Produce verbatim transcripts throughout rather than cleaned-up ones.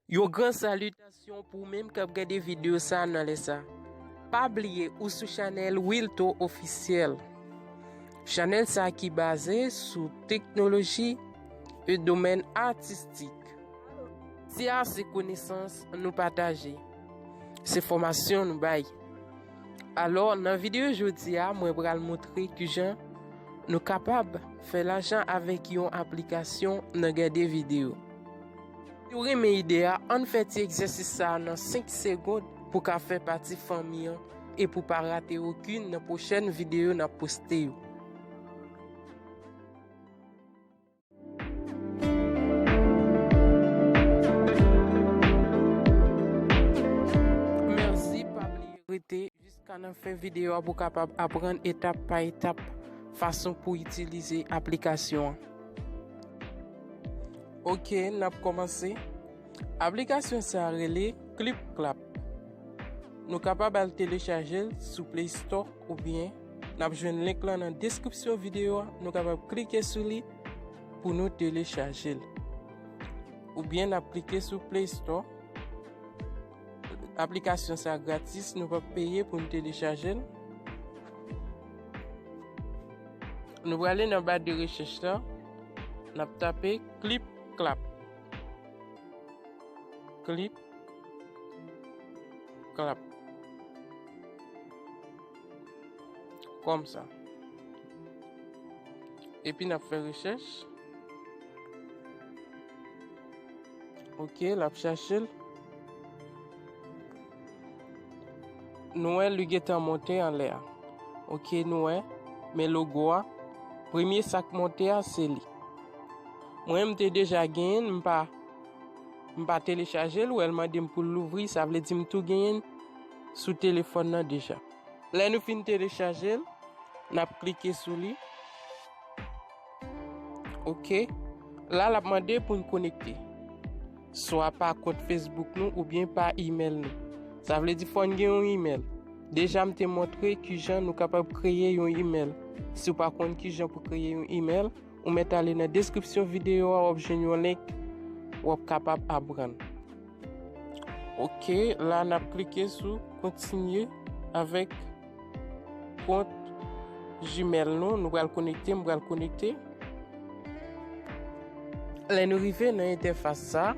Yon gran salitasyon pou ou menm k ap gade videyo sa nan lè sa. Pa bliye ou sou chanèl Wilto Ofisyèl. Chanèl sa ki baze sou teknoloji e domèn atistik. Ti a se konesans nou pataje. Se fòmasyon nou bay. Alò, nan videyo jodi a, mwen pral montre kijan nou kapab fè lajan avèk yon aplikasyon nan gade videyo. Si w renmen ide a, ann fè ti egzèsis sa a nan senk segonn pou w ka fè pati fanmi an e pou w pa rate okenn nan pwochèn videyo n ap poste yo. Mèsi, pa bliye rete jiska nan fen videyo a pou w kapab aprann etap pa etap fason pou w itilize aplikasyon an. Oke, n ap kòmanse. Aplikasyon sa a rele Clip Clap. Nou kapab al telechaje l sou Play Store oubyen n ap jwenn link lan nan deskripsyon videyo a. Nou kapab klike sou li pou nou telechaje l. Oubyen n ap klike sou Play Store. Aplikasyon sa a gratis, nou p ap peye pou n telechaje l. Nou prale nan ba de rechèch la, n ap tape Clip Clap. Clip Clap. Kòmsa. Epi n ap fè rechèch. Oke, l ap chache l. Nou wè li gentan monte anlè a. Oke, nou wè. Men logo a. Premye sa k monte a, se li. Mwen, m te deja genyen l, m pa, m pa telechaje l, ou wè l mande m pou l louvri, sa vle di m tou genyen l sou telefòn nan deja. Lè nou fin telechaje l, n ap klike sou li. Oke. La, l ap mande pou n konekte. Swa pa kont Facebook nou oubyen pa imèl nou. Sa vle di fò n gen yon imèl. Deja m te montre kijan nou kapab kreye yon imèl. Si w pa konn kijan pou kreye yon imèl, ou mèt ale nan deskripsyon videyo a, w ap jwenn yon link, w ap kapab aprann. Oke, la n ap klike sou kontinye avèk kont Gmail nou. Nou pral konekte, m pral konekte. Lè nou rive nan entèfas sa,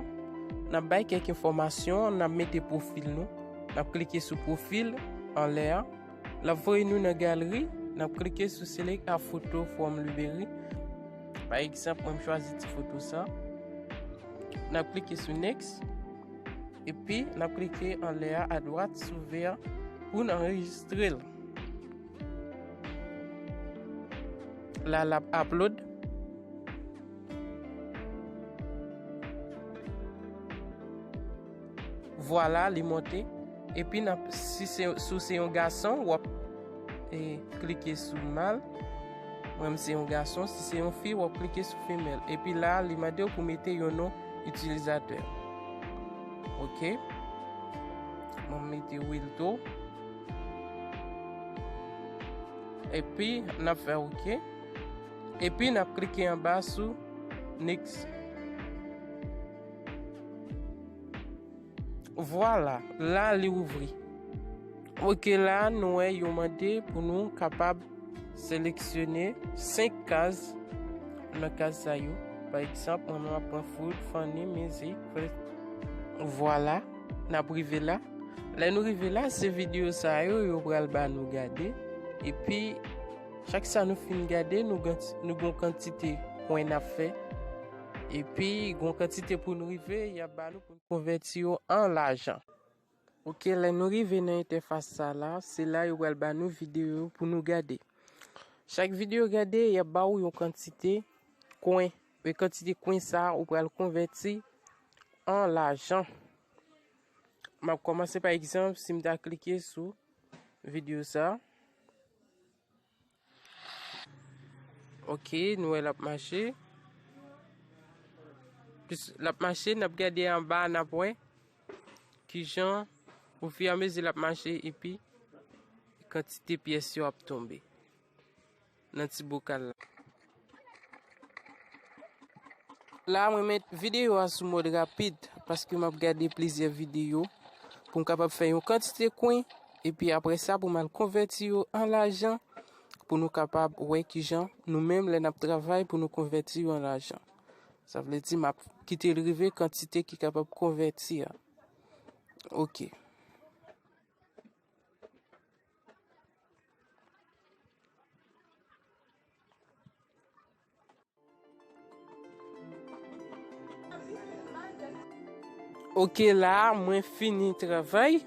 n ap bay kèk enfòmasyon, n ap mete pwofil nou. N ap klike sou pwofil anlè a. L ap voye nou nan galri, n ap klike sou Select a photo from library. Pa egzanp, mwen m chwazi ti foto sa. N ap klike sou Next. Epi, n ap klike anlè a, adwat, sou vè a, pou n anrejistre l. La, l ap upload. Vwala, li monte. Epi, n ap, si se, si w se yon gason, w ap, e, klike sou mal. Mwen, m se yon gason. Si se yon fi, w ap klike sou femèl. Epi la, li mande w pou mete yon non itilizatè. Oke. Mwen, m mete Wilto. Epi, n ap fè oke. Epi, n ap klike anba sou next. Vwala, la li ouvri. Oke, la nou wè yo mande pou nou kapab seleksyone senk kaz nan kaz sa yo. Pa egzanp, mwen menm ap pran food, funny, music, first. Vwala, n ap rive la. Lè nou rive la, se videyo sa yo yo pral ba nou gade. Epi, chak sa nou fin gade, nou gen, nou gen kantite pwen n ap fè. Epi, gen kantite pou nou rive, y ap ba nou pou n konvèti yo an lajan. Oke, lè nou rive nan entèfas sa la, se la yo pral ba nou videyo pou nou gade. Chak videyo gade, y ap ba ou yon kantite kwen. E kantite kwen sa, ou pral konvèti an lajan. M ap kòmanse, pa egzanp, si m ta klike sou videyo sa. Oke, nou wè l ap mache. Plis l ap mache, n ap gade anba, n ap wè kijan, ofiramezi l ap mache, epi kantite pyès yo ap tonbe nan ti bokal la. La, mwen met videyo a sou mòd rapid, paske m ap gade plizyè videyo pou m kapab fè yon kantite kwen, epi apre sa, pou m al konvèti yo an lajan, pou nou kapab wè kijan nou menm, lè n ap travay, pou nou konvèti yo an lajan. Sa vle di, m ap kite l rive kantite ki kapab konvèti a. Ok. Ok, la, mwen fini travay.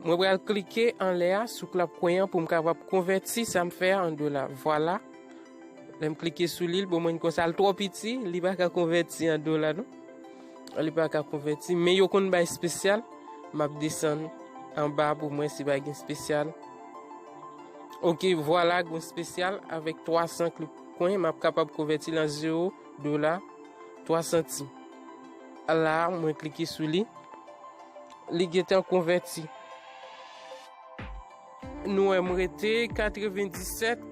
Mwen pral klike anlè a sou klap kwen an pou m kapab konvèti sa m fè a an dola. Vwala. Lè m klike sou li, l ban mwen konsa, l twò piti, li pa ka konvèti an dola, non. Li pa ka konvèti, men yo konn bay espesyal. M ap desann anba pou mwen si pa gen espesyal. Ok, vwala, gen espesyal avèk twa san klik kwen, m ap kapab konvèti l an zewo dola twa santim. La, mwen klike sou li. Li gentan konvèti. Nou wè m rete katrevendisèt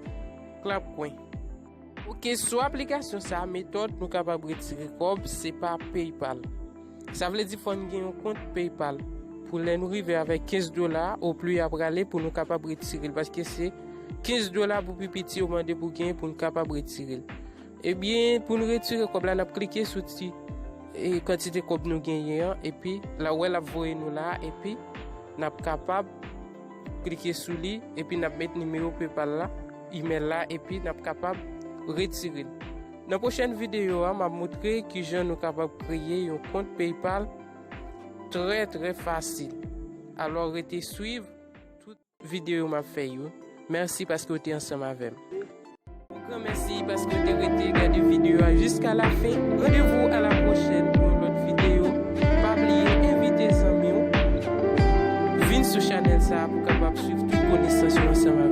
klap kwen. Ok, sou aplikasyon sa a, metòd nou kapab retire kòb, se pa PayPal. Sa vle di fò n gen yon kont PayPal. Pou lè nou rive avèk kenz dola, o pli a prale pou nou kapab retire l, paske se kenz dola pou pi piti yo mande pou gen pou n kapab retire l. Ebyen, pou n retire kòb la, n ap klike sou ti, e, kantite kòb nou genyen an, epi la, ou wè l ap voye nou la, epi n ap kapab klike sou li, epi n ap met nimewo PayPal la, imèl la, epi n ap kapab retire l. Nan pwochèn videyo a, m ap montre kijan nou kapab kreye yon kont PayPal trè, trè fasil. Alò, rete swiv tout videyo m ap fè yo. Mèsi paske w te ansanm avè m. Yon gran mèsi paske w te rete gade videyo a jiska la fen. Randevou a la pwochèn pou yon lòt videyo. Pa bliye envite zanmi w vin sou chanèl sa a pou kapab swiv tout konesans yo ansanm